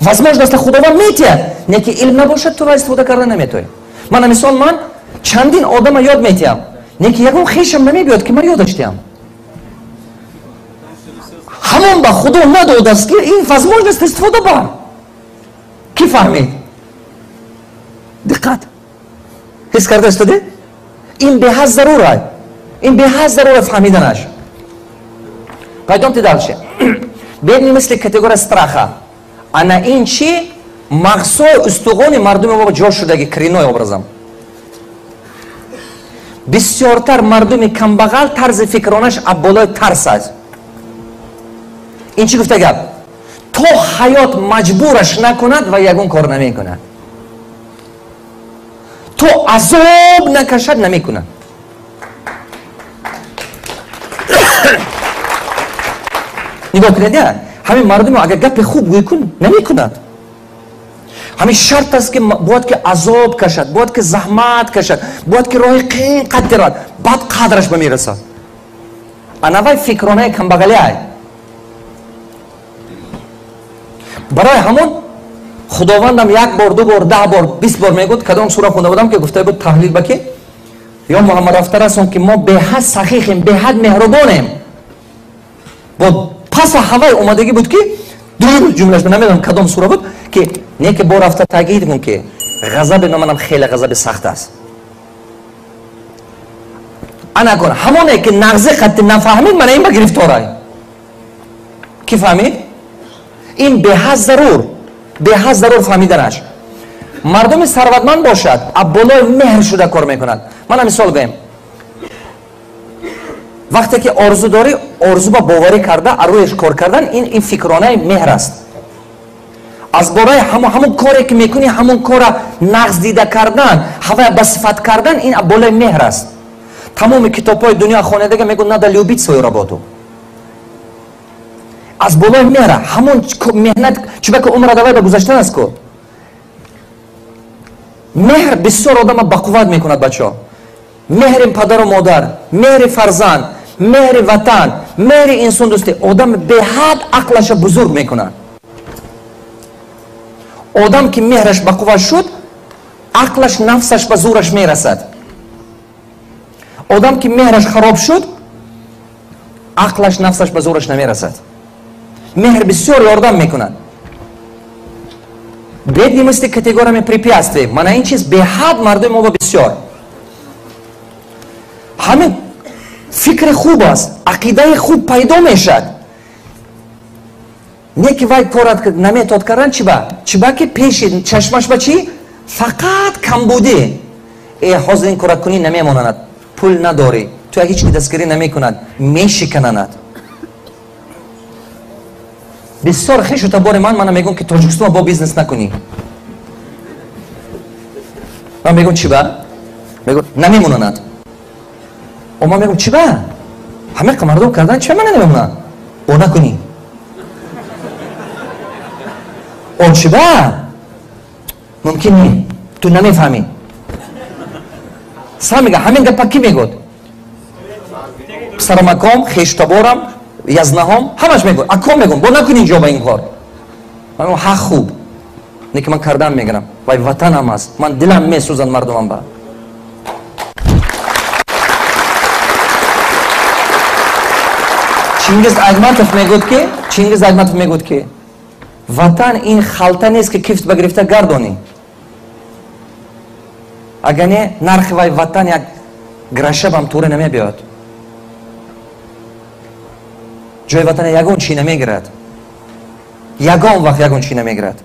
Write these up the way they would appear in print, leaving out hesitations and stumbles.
Возможность Худованд метиҳад, не ки илм набошад, ту истифода карда наметоӣ. Мана мисол, ман чандин одама ёд метиҳам, не ки ягон хешам намебиёд, ки ман ёдаш диҳам. Ҳамон ба Худо надодааст, ки ин возможность истифода бар. Кӣ фаҳмид? Диққат, ҳис карда истоде? Ин беҳад зарура, ин беҳад зарура фаҳмиданаш. Пойдемте дальше. Бедный мысли категория страха. Ана ин чи мағзҳои устуғони мардуми мо ҷо шудаги коренной образом. Бисёртар мардуми камбағал тарзи фикронаш аз болои тарс аст. Ин чӣ гуфта гап? То ҳаёт маҷбураш накунад ва ягон кор намекунад. То азоб накашад, намекунад. Нигоҳ кунед, ҳамин мардумо агар гапи хуб гӯй кун, намекунад. Ҳамин шарт аст, ки бояд ки азоб кашад, бояд ки заҳмат кашад, бояд ки роҳи қин қад равад, баъд қадраш ба мерасад. Ана вай фикронаи камбағалиай. Барои ҳамон Худовандам як бор, ду бор, 10 бор, 20 бор мегӯд. Кадом сура хонда будам, ки гуфта буд таҳлил ба ки ё Муҳаммад рафта расон, ки мо беҳад сахихем, беҳад меҳрубонем. Бо паса ҳавай омадагӣ буд, ки ду ҷумлаш, намедонам кадом сура буд, ки не ки бо рафта таъкид кун, ки ғазаби манам хеле ғазаби сахт аст. Ана кун, ҳамоне ки нағзи қатти нафаҳмид, мана ин ба гирифторай. Ки фаҳмид? Ин беҳад зарур, беҳад зарур фаҳмиданаш. Мардуми сарватманд бошад, аз болои меҳр шуда кор мекунад. Мана мисол гӯем, вақте ки орзу дорӣ, орзу ба боварӣ карда, арӯяш кор кардан, ин фикронаи меҳр аст. Аз бораи ҳамон коре ки мекунӣ, ҳамон кора нағз дида кардан, ҳавая ба сифат кардан, ин болои меҳр аст. Тамоми китобҳои дунё хонедага мегӯ, надо любить свою работу. Аз болои меҳра ҳамон меҳнат, чунки умра давай ба гузаштан аст ку. Меҳр бисёр одама бақувват мекунад, бачаҳо. Меҳри падару модар, меҳри фарзанд, меҳри ватан, меҳри инсондӯстӣ одам беҳад ақлаша бузург мекунад. Одам ки меҳраш бақувват шуд, ақлаш, нафсаш ба зӯраш мерасад. Одам ки меҳраш хароб шуд, ақлаш, нафсаш ба зӯраш намерасад. Меҳр бисёр ёрдам мекунад. Бедный мысли категориями препятствий. Мана ин чиз беҳад мардуми мо бисёр. Ҳамин фикри хуб аст, ақидаи хуб пайдо мешавад. Не ки вай корат наметод кардан, чи ба? Чи ба ки пеши чашмаш ба чӣ? Фақат камбудӣ. Ҳозир ин корат кунӣ намемонанад, пул надорӣ, ту ҳеҷ ки дастгирӣ намекунад, мешикананад. Бисёр хешу табори ман мана мегӯм, ки Тоҷикистон бо бизнес накунӣ. Ман мегӯм, чи ба? Мегӯм, намемонанад. Ман мегӯм, чи ба? Ҳамақа мардум кардан, чи мана намемонанд? О накунӣ. О чи ба? Мумкин не, ту намефаҳмӣ. Сам мега, ҳамин гапа кӣ мегӯд? Писарамаком, хештаборам, язнаҳом, ҳамаш мегӯд. Аком мегӯм, бо накунӣ инҷо ба ин кор. Ман мегӯм, ҳақ хуб. Не ки ман кардан мегирам. Вай ватанам аст. Ман дилам месӯзад мардумам ба. Чингиз Айтматов мегӯд ки, Чингиз Айтматов мегӯд ки ватан ин халта нест, ки кифт ба гирифта гардонӣ. Агар не, нархи вай ватан як грашабам туре намебиёд. Ҷои ватана ягон чӣ намегирад. Ягон вақт ягон чӣ намегирад.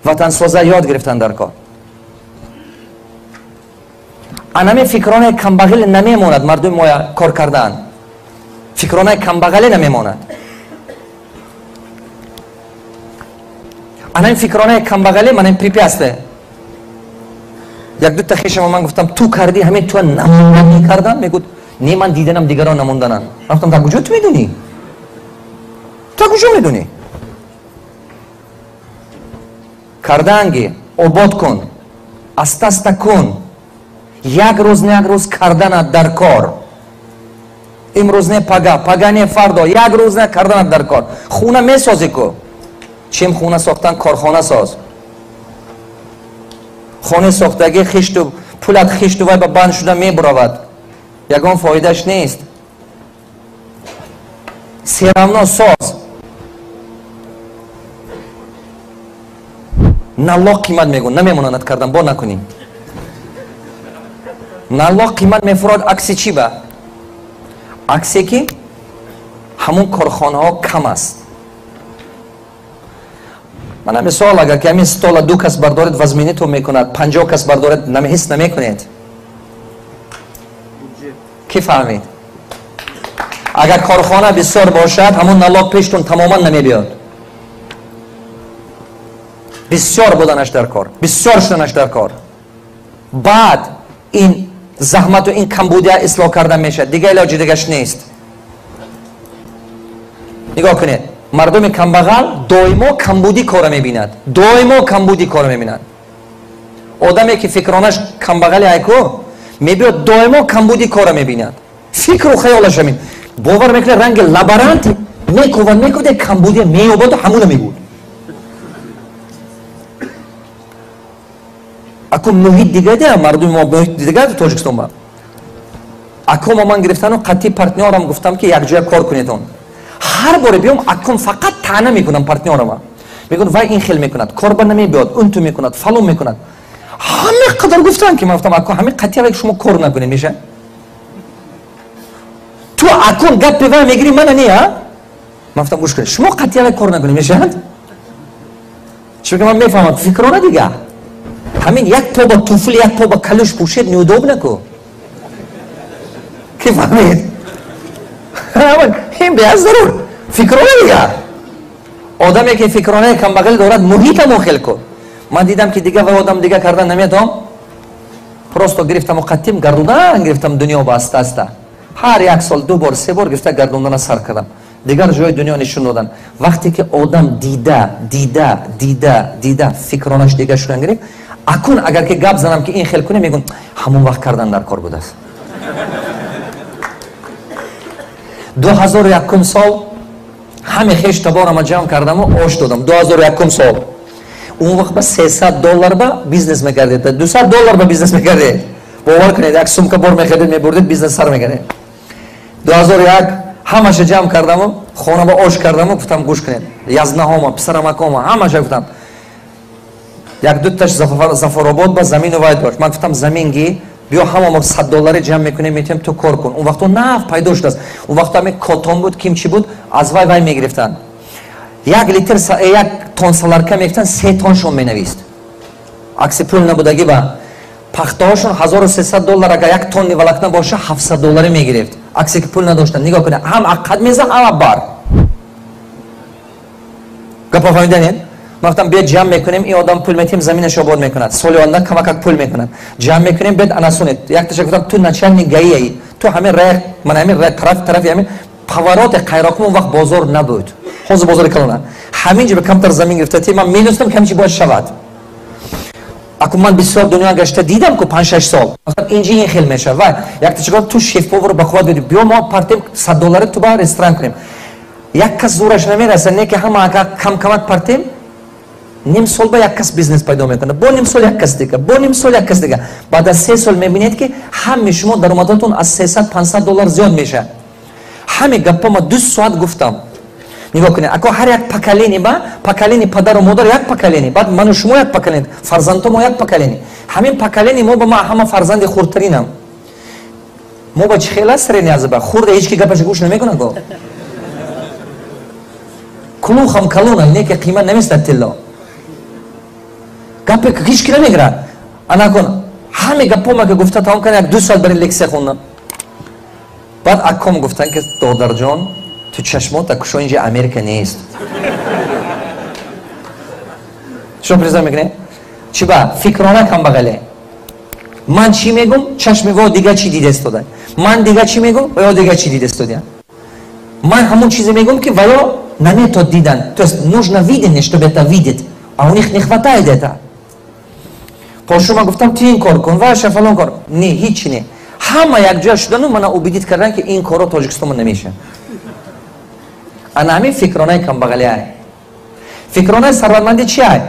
Ватансоза ёд гирифтан дар кор. Анаме фикронаи камбағале намемонад мардуми моя кор кардан. Фикронаи камбағале намемонад. Анами фикронаи камбағале манам препятствие. Як дута хешама ман гуфтам, ту кардӣ, ҳамин туа намондан мекардам? Мегӯд, не, ман диданам дигарон намондананд. Ман гуфтам, та куҷо ту медонӣ? Ту куҷо медонӣ? Карданги обод кун, аста-аста кун. Як рӯз не як рӯз карданат дар кор. Имрӯз не пага, пага не фардо, як рӯз не карданат дар кор. Хона месозӣ ку. Чем хона сохтан, корхона соз. Хонаи сохтагӣ хишту пулат хишту вай ба банд шуда мебуравад, ягон фоидаш нест. Всё равно соз. Налог қимат мегӯ, намемонанд кардан, бо накунӣ. Налог қимат мефурод, акси чӣ ба? Аксе ки ҳамун корхонаҳо кам аст. Мана мисол, агар ки ҳамин стола 2 кас бардоред, вазминитон мекунад, 50 кас бардоред, ҳис намекунед. Ки фаҳмид? Агар корхона бисёр бошад, ҳамун налог пештон тамоман намебиёд. Бисёр буданаш дар кор, бисёр шуданаш дар кор. Баъд ин заҳмату ин камбудия ислоҳ карда мешавад, дигар илоҷи дигаш нест. Нигоҳ кунед, мардуми камбағал доимо камбудӣ кора мебинад, доимо камбудӣ кора мебинад. Одаме ки фикронаш камбағали айку мебиёд, доимо камбудӣ кора мебинад. Фикру хаёлаш ҳамин. Бовар мекунад, ранги лаборант мекувад, мекувад, камбудия меёбаду ҳамуна мегӯд. Аку муҳит дига да, мардуми мо муҳит дига Тоҷикистон ба. Акума ман гирифтану қатъи партнёрам гуфтам, ки якҷоя кор кунедон. Ҳар боре биём, акум фақат таъна мекунам партнёрама. Мегӯяд, вай ин хел мекунад, корба намебиёд, он ту мекунад, фалон мекунад. Ҳама қадар гуфтам, ки ман гуфтам, аку ҳами қатъи вай шумо кор накунед меша? Ту акун гапи вай мегирӣ, мана не, а? Ман гуфтам, гӯш кунед, шумо қатъи вай кор накунед мешавад? Чунки ман мефаҳмам фикрона дига. Ҳамин як по ба туфли, як по ба калӯш пӯшед, неудобно ку. Ки фаҳмид? Ин беаз зарур. Фикрона дига. Одаме ки фикронаи камбағалӣ дорад, муҳитамо хел ку. Ман дидам, ки дига вай одам дига кардан наметавам. Просто гирифтаму қаттим гардондан гирифтам дунё ба аста аста. Ҳар як сол 2 бор, 3 бор гирифта гардондана сар кардам. Дигар ҷои дунё нишон додан. Вақте ки одам дида, дида, дида, дида фикронаш дига шудан гирифт, акун агар ки гап занам, ки ин хел кунем, мегӯм, ҳамон вақт кардан дар кор будааст. 2001 сол ҳаме хеш таборама ҷамъ кардаму ош додам. 2001 сол. Он вақт ба $300 ба бизнес мекардед, $200 ба бизнес мекардед. Бовар кунед, як сумка бор мехаридед, мебурдед, бизнес сар мекардед. 2001 ҳамаша ҷамъ кардаму хона ба ош кардаму гуфтам, гӯш кунед, язнаҳома, писарамакома, ҳамаша гуфтам. Як дуташ Зафаробод ба замину вай дошт. Ман гуфтам, замин ги, биё ҳама мо $100 ҷамъ мекунем, метавонем, ту кор кун. Он вақто нав пайдо шудааст. Он вақто ҳамин котон буд, ким чӣ буд, аз вай вай мегирифтанд. 1 литр, 1 тон солярка мегирифтанд, 3 тоншон менавист. Акси пул набудагӣ ба пахтаҳошон $1300 агар 1 тонни волокна боша, $700 мегирифт. Акси ки пул надоштанд. Нигоҳ кунед, ҳам аққад мезад, ҳам аббар. Гапа фаҳмиданед? Ман гуфтам, биёд ҷамъ мекунем, ин одам пул метиҳем, заминаш обод мекунад. Соли оянда камакак пул мекунад. Ҷамъ мекунем, биёд анасунед. Якташа гуфтам, ту начальник гаияи. Ту ҳамин рай, ман ҳамин рай, тараф тарафи ҳамин повороте Қайроқум, он вақт бозор набуд. Ҳозир бозори калона. Ҳамин ҷо камтар замин гирифта, ман медонистам, ки ҳамин чи бояд шавад. Аку ман бисёр дунё гашта дидам ку 5-6 сол. Инҷи ин хел мешавад. Вай, якташа гуфтам, ту шеф-повар ба қувват биёд. Биё мо партем $100 ту ба ресторан кунем. Як кас зӯраш намерасад, не ки ҳама агар кам-камак партем, ним сол ба як кас бизнес пайдо мекунад, бо ним сол як кас дига, бо ним сол як кас дига. Баъд аз 3 сол мебинед, ки ҳами шумо даромадатон аз $300-500 зиёд мешавад. Ҳами гаппа ма 2 соат гуфтам. Нигоҳ кунед, ако ҳар як поколение ба поколение падару модар як поколение, баъд ману шумо як поколение, фарзандҳо мо як поколение. Ҳамин поколение мо ба ма ҳама фарзанди хурдтаринам. Мо ба чӣ хел аст средний азба? Хурда ҳеҷ ки гапаша гӯш намекунад ко. Кулухам калона, не ки қимат наместад тилло. Гапе ҳеҷ ки намегирад. Анакун ҳаме гапома ки гуфта тамом кардам, 1-2 соат барин лексия хондам. Баъд аком гуфтанд, ки додарҷон, ту чашмота кушо, инҷа Америка нест. Шумо призна мекунед? Чӣ ба? Фикрона камбағале. Ман чӣ мегум, чашми во дига чӣ дида истода. Ман дига чӣ мегум, ё дига чӣ дида истода. Ман ҳамон чизе мегум, ки ваё наметод дидан. То есть нужно видение, чтобы это видеть. А у них не хватает это. Пошума гуфтам, ту ин кор кун, ваша фалон кор. Не, ҳеҷ не. Ҳама якҷоя шудану мана убедить кардан, ки ин корро Тоҷикистон намешавад. Ана ҳамин фикронаи камбағалиай. Фикронаи сарватмандӣ чи ай?